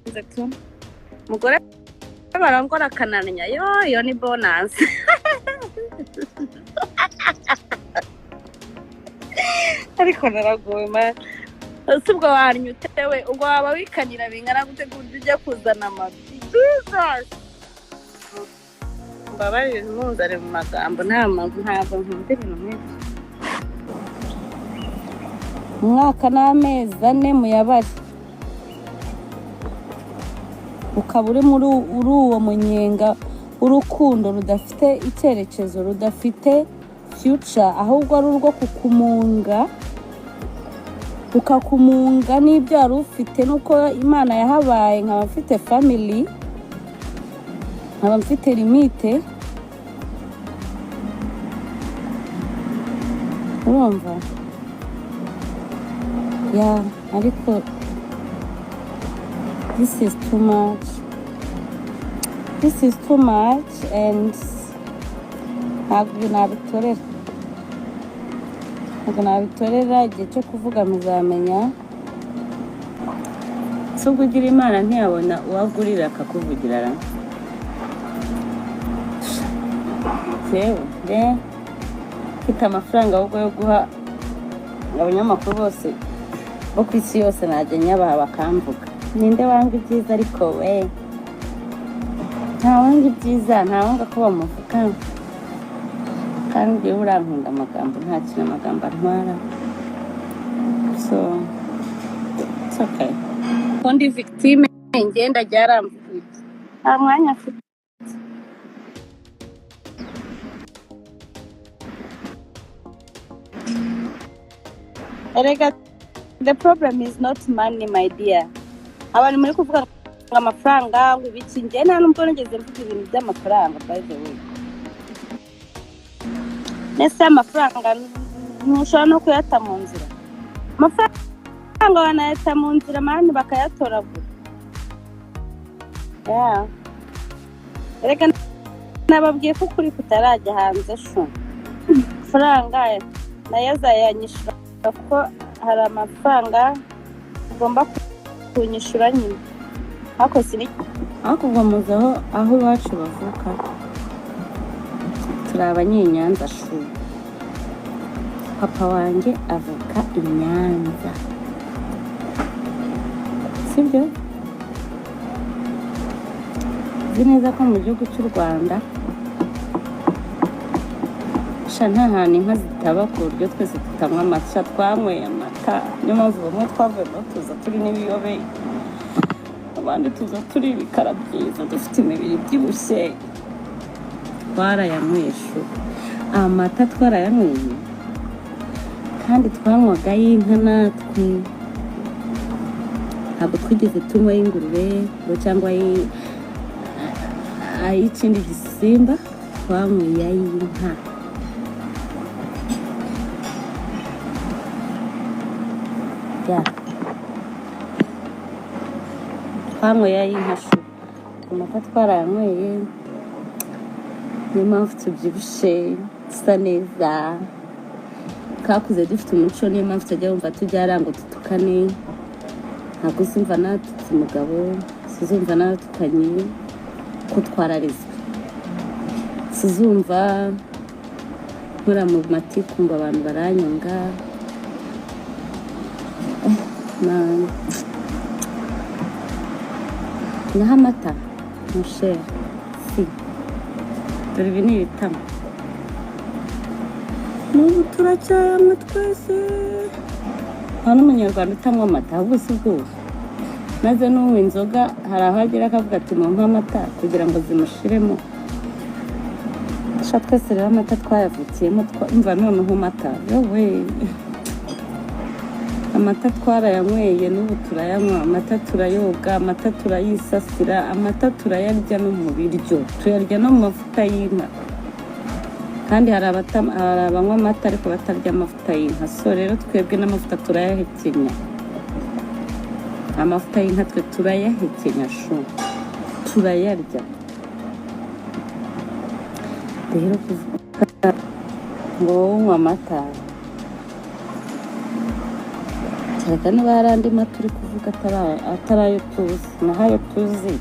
Birarenze tu. Umugore barongora akanannya, yo, iyo ni bonus. Ariko naragowe man. Ese ubwo wanywa utewe, ubwo waba wikanira bingana gute ku buryo ujya kuzana amabi? Jesus, mbabarire, ntunzare mu magambo. Nta mpamvu, ntabwo nkunda ibintu nk'ibyo. Umwaka n'amezi 4 muyabare, ukaba uri muri uwo munyenga w'urukundo rudafite icyerekezo, rudafite future, ahubwo ari urwo kukumunga, rukakumunga n'ibyo wari ufite. Nuko Imana yahabaye, nkaba mfite family, nkaba mfite limite, urumva ya. Ariko this is too much, this is too much, and ntabwo nabitorera, ntabwo nabitorera. Igihe cyo kuvuga muzamenya. Si ubwo ugira Imana ntiyabona uwo agurira akakuvugira ra? Jewe nge mfite amafaranga ahubwo yo guha abanyamakuru bose bo ku isi yose, najya nyabaha bakamvuga. Ninde wanga ibyiza? Ariko we, ntawanga ibyiza, ntawanga ko bamuvuga. Kandi njyewe urankunda amagambo, nta kintu amagambo antwara, so it's okay. Undi victime ngenda ryaramvuye, nta mwanya afite. Erega the problem is not money, my dear. Abantu muri kuvuga ngo amafaranga, ngo ibiki, njye nta nubwo nigeze mvuga ibintu by'amafaranga, by the way. Nese amafaranga ntushobora no kuyata mu nzira? Amafaranga wanayata mu nzira man, bakayatoragura. Yeah. Erega nababwiye ko ukuri kutarajya hanze shu. Amafaranga nayo azayanyishyura, kuko hari amafaranga ugomba kunyishyura nyine, ariko sini. Ariko ubwo muzi aho iwacu bavuka? Turi Abanyenyanza shu. Papa wanjye avuka i Nyanza, sibyo? Uzi neza ko mu gihugu cy'u Rwanda sha nta hantu inka zitaba ku buryo twese tutanywa amata. Twanyweye amata, niyo mpamvu bamwe twavuyemo tuza turi n'ibiyobe, abandi tuza turi ibikara byiza, dufite imibiri ibyibushye. Twarayanyweye shu, amata twarayanyweye, kandi twanywaga y'inka natwe. Ntabwo twigeze tunywa y'ingurube ngo cyangwa ay'ikindi gisimba, twanyweye ay'inka. Ya, twanyweye ay'inka shu. Amata twarayanyweye, niyo mpamvu tubyibushye, dusa neza, twakuze dufite umuco. Niyo mpamvu tutajya wumva tujya ngo dutukane. Ntabwo uzumva natutse umugabo, sizumva natukanye, ko twararezwe. Sizumva nkora mu matiku ngo abantu baranyanga. Man. Naho amata, mon cher, si dore ibi ni ibitama, n'ubu turacyayanywa twese. Nta n'Umunyarwanda utanywa amata. Ahubwo si ubwoba, maze n'unywa inzoga hari aho agera akavuga ati: "Mumpe amata," kugira ngo zimushiremo. Sha, twese rero amata twayavukiyemo. Umva noneho amata, yowe, amata twarayanyweye, n'ubu turayanywa. Amata turayoga, amata turayisasira, amata turayarya no mu biryo, tuyarya no mu mavuta y'inka. Kandi hari abanywa amata ariko batarya amavuta y'inka. So rero twebwe n'amavuta turayahekenya, amavuta y'inka twe turayahekenya shu, turayarya. Rero kuvuga ngo wowe unywa amata. Kereka niba hari andi mata uri kuvuga atari ayo tuzi. Naho ayo tuzi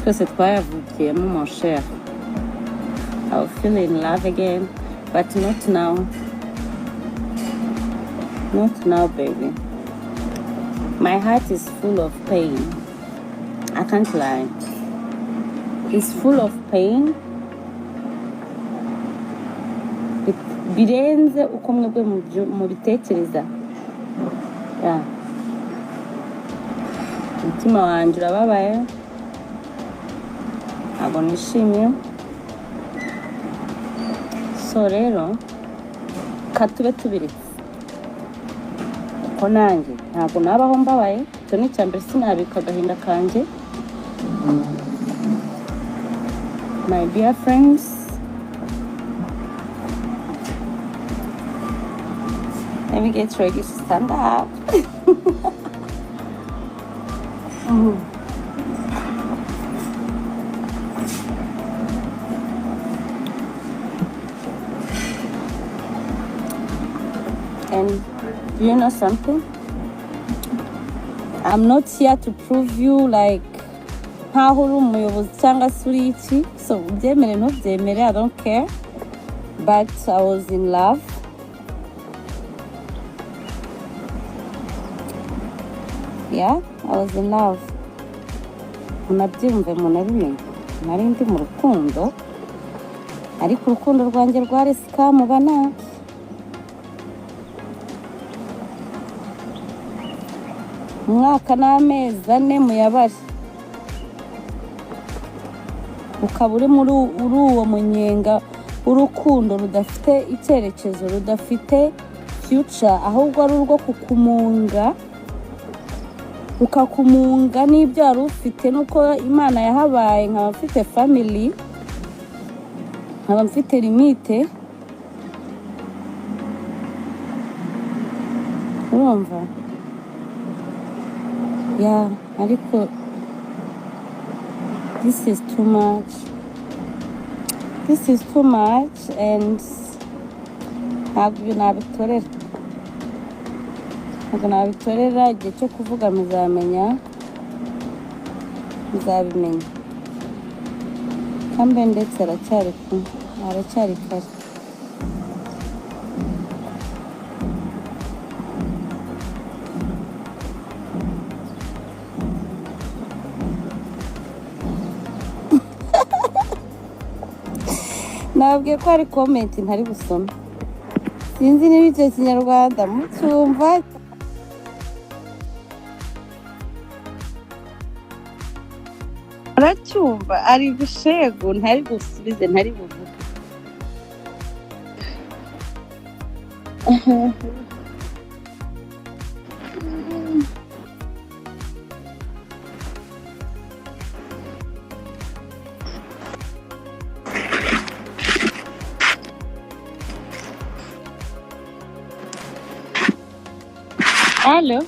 twese twayavukiyemo, mon cher. I'll feel in love again, but not now, not now, baby. My heart is full of pain. I can't lie, it's full of pain. Birenze uko mwebwe mubitekereza. Yeah. Umutima wanjye urababaye, ntabwo nishimye. So rero katube tubiretse, kuko nanjye ntabwo nabaho mbabaye. Icyo ni icya mbere, sinabika agahinda kanjye. My dear friends, let me get ready to stand up. And do you know something? I'm not here to prove you like nkaho uri umuyobozi cyangwa se uri iki. So ubyemere ntubyemere, I don't care, but I was in love. Yeah, I was in love. Munabyumve, munabimenye, nari ndi mu rukundo, ariko urukundo rwanjye rwari scam bana. Umwaka n'amezi 4 muyabare, ukaba uri muri uwo munyenga w'urukundo rudafite icyerekezo, rudafite future, ahubwo ari urwo kukumunga, rukakumunga n'ibyo wari ufite. Nuko Imana yahabaye, nkaba mfite family, nkaba mfite limite. Urumva ya, ariko this is too much, this is too much, and ntabwo ibyo nabitorera, ntabwo nabitorera. Igihe cyo kuvuga muzamenya, muzabimenya. Kambe ndetse aracyari kare. Nababwiye ko hari comment ntari busome. Sinzi niba icyo Kinyarwanda mucyumva. Aracyumva ari ibishegu ntari busubize, ntari buvuge. Allo?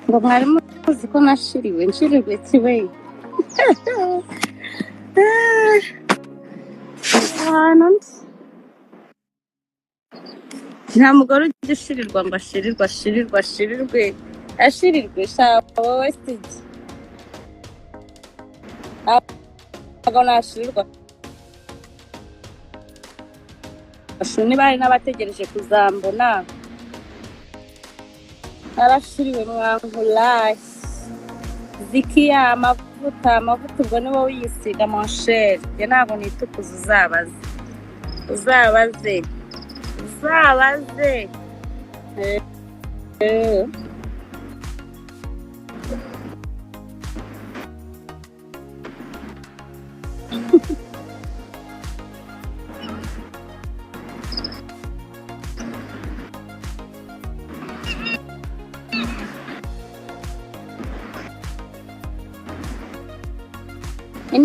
Ngo mwari muzi ko nashiriwe? Nshirirwe kiwe ahantu ndi. Nta mugore ujya ushirirwa ngo ashirirwe, ashirirwe, ashirirwe, ashirirwe. Sha wowe, sijya, ntabwo nashirirwa. Niba hari n'abategereje kuzambona, narashiriwe mwankurahe? Zikiya, amavuta, amavuta, ubwo ni wowe uyisiga, mon cher. Njye ntabwo nitukuza. Uzabaze, uzabaze, uzabaze. Eh.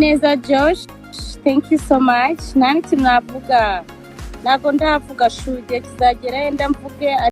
Neza Josh, thank you so much. Nta n'ikintu navuga, ntabwo ndavuga shu, igihe kizagera yenda mvuge.